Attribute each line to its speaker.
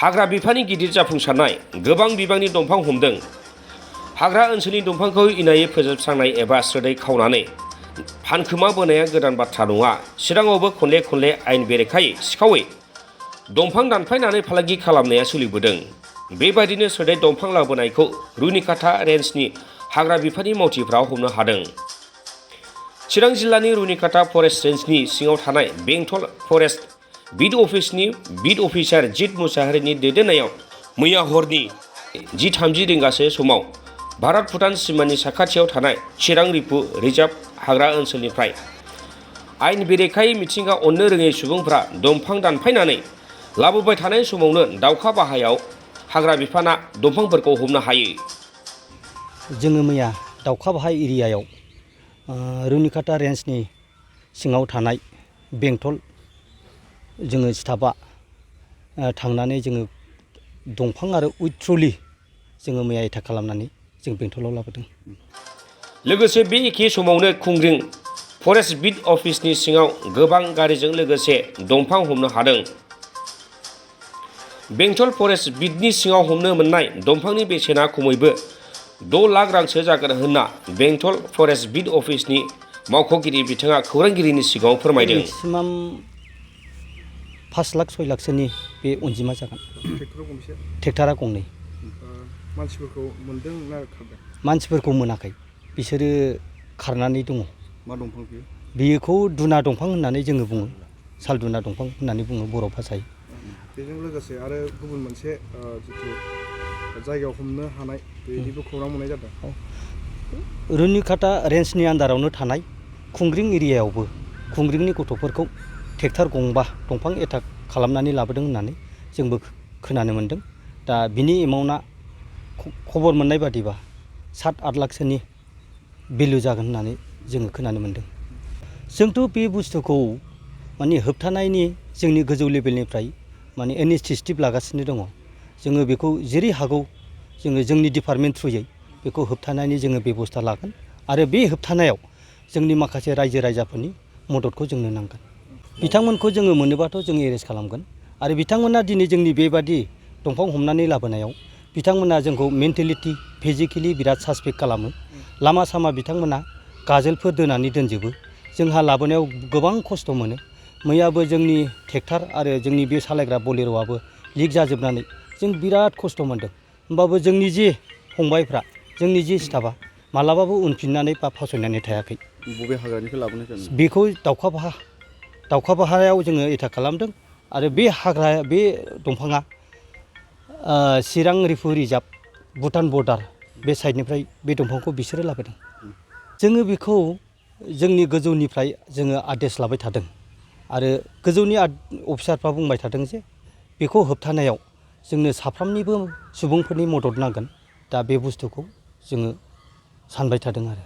Speaker 1: हाग्रा बिफाननि गिदिर जाफुंसारनाय गोबां बिबांनि दंफां हमदों। हाग्रा ओनसोलनि दंफांखौ इनायै फोजोबस्रांनाय एबा स्रोदै खावनानै फानखोमा बोनाया गोदान बाथ्रा नङा। चिराङावबो खनले खनले आयेन बेरेखायै सिखावै दंफां दानफायनानै फालांगि खालामनाया सोलिबोदों। बेबायदिनो स्रोदै दंफां लाबोनायखौ रुनिकाटा रेन्जनि हाग्रा बिफाननि मावथिफ्रा हमनो हादों। चिरां जिल्लानि रुनिकाटा फरेस्ट रेन्जनि सिङाव थानाय बेंटल फरेस्ट बिट अफिसनि बिट अफिसार जित मुसाहारिनि दैदेननायाव मैया हरनि 10:30 रिंगासो समाव भारत भुटान सिमानि साखाथियाव थानाय चिरां रिफु रिजार्भ हाग्रा ओनसोलनिफ्राय आयेन बेरेखायै मिथिंगा अननो रोङै सुबुंफ्रा दंफां दानफायनानै लाबोबाय थानाय समावनो दाउखा बाहायाव हाग्रा बिफाना दंफांफोरखौ हमनो हायो।
Speaker 2: जोङो मैया दाउखा बाहा एरियायाव रुनिकाटा रेन्जनि सिङाव थानाय बेंटल जोङो स्टाफआ थांनानै जोङो दंफां आरो उइथ ट्रलि जोङो मैया एटाक खालामनानै जों बेंटलाव लाबोदों।
Speaker 1: लोगोसे बे एखे समावनो खुंग्रिं फरेस्ट बिट अफिसनि सिङाव गोबां गारिजों लोगोसे दंफां हमनो हादों। बेंटल फरेस्ट बिटनि सिङाव हमनो मोननाय दंफांनि बेसेना खमैबो 6 लाख रांसो जागोन होनना बेंटल फरेस्ट बिट अफिसनि मावख'गिरि बिथाङा खौरांगिरिनि सिगाङाव फोरमायदों।
Speaker 2: मेक्सिमाम 5 लाख 6 लाखसोनि बे अनजिमा जागोन। ट्रेक्टरा गंनै।
Speaker 3: मानसिफोरखौ मोनदों ना खारदों?
Speaker 2: मानसिफोरखौ मोनाखै, बिसोरो खारनानै दङ।
Speaker 3: मा दंफां बियो?
Speaker 2: बेखौ दुना दंफां होननानै जोङो बुङो, साल दुना दंफां होननानै बुङो बर' भाषायै।
Speaker 3: बेजों लोगोसे आरो गुबुन मोनसे जिथु जायगायाव हमनो हानाय बेनिबो खौरां मोननाय जादों।
Speaker 2: रुनिकाटा रेन्जनि आन्दारावनो थानाय खुंग्रिं एरियायावबो खुंग्रिंनि गथ'फोरखौ ट्रेक्टर गंबा दंफां एटाक खालामनानै लाबोदों होननानै जोंबो खोनानो मोन्दों। दा बिनि एमाउन्टआ खबर मोननाय बादिबा 7-8 लाखसोनि भेलु जागोन होननानै जोङो खोनानो मोन्दों। जोंथ' बे बुस्थुखौ माने होबथानायनि जोंनि गोजौ लेभेलनिफ्राय माने इनिसिएटिभ लागासिनो दङ। जोङो बेखौ जेरै हागौ जोङो जोंनि डिपार्टमेन्ट थ्रुयै बेखौ होबथानायनि जोङो बेबस्था लागोन आरो बे होबथानायाव जोंनि माखासे रायजो राजाफोरनि मददखौ जोंनो नांगोन। बिथांमोनखौ जोङो मोनोबाथ' जोङो एरेस्ट खालामगोन आरो बिथांमोना दिनै जोंनि बेबादि दंफां हमनानै लाबोनायाव बिथांमोना जोंखौ मेन्टेलिटि फिजिकेलि बिराद सासपेक्ट खालामो। लामा सामा बिथांमोना गाजोलफोर दोनानै दोनजोबो। जोंहा लाबोनायाव गोबां खस्थ' मोनो। मैयाबो जोंनि ट्रेक्टर आरो जोंनि बे सालायग्रा बलेर'आबो लिक जाजोबनानै जों बिराद खस्थ' मोनदों। होमबाबो जोंनि जे फंबायफ्रा जोंनि जे स्टाफआ मालाबाबो उनफिननानै बा फावसायनानै थायाखै।
Speaker 3: बबे हाग्रानिफ्राय लाबोनाय जादों?
Speaker 2: बेखौ दाउखा बाहायाव जोङो एटाक खालामदों आरो बे दंफाङा चिरां रिफु रिजार्भ भुटान बर्डार बे साइडनिफ्राय बे दंफांखौ बिसोरो लाबोदों। जोङो बेखौ जोंनि गोजौनिफ्राय जोङो आदेश लाबाय थादों आरो गोजौनि अफिसारफ्रा बुंबाय थादों जे बेखौ होबथानायाव जोंनो साफ्रोमनिबो सुबुंफोरनि मदद नांगोन। दा बे बुस्थुखौ जोङो सानबाय थादों आरो।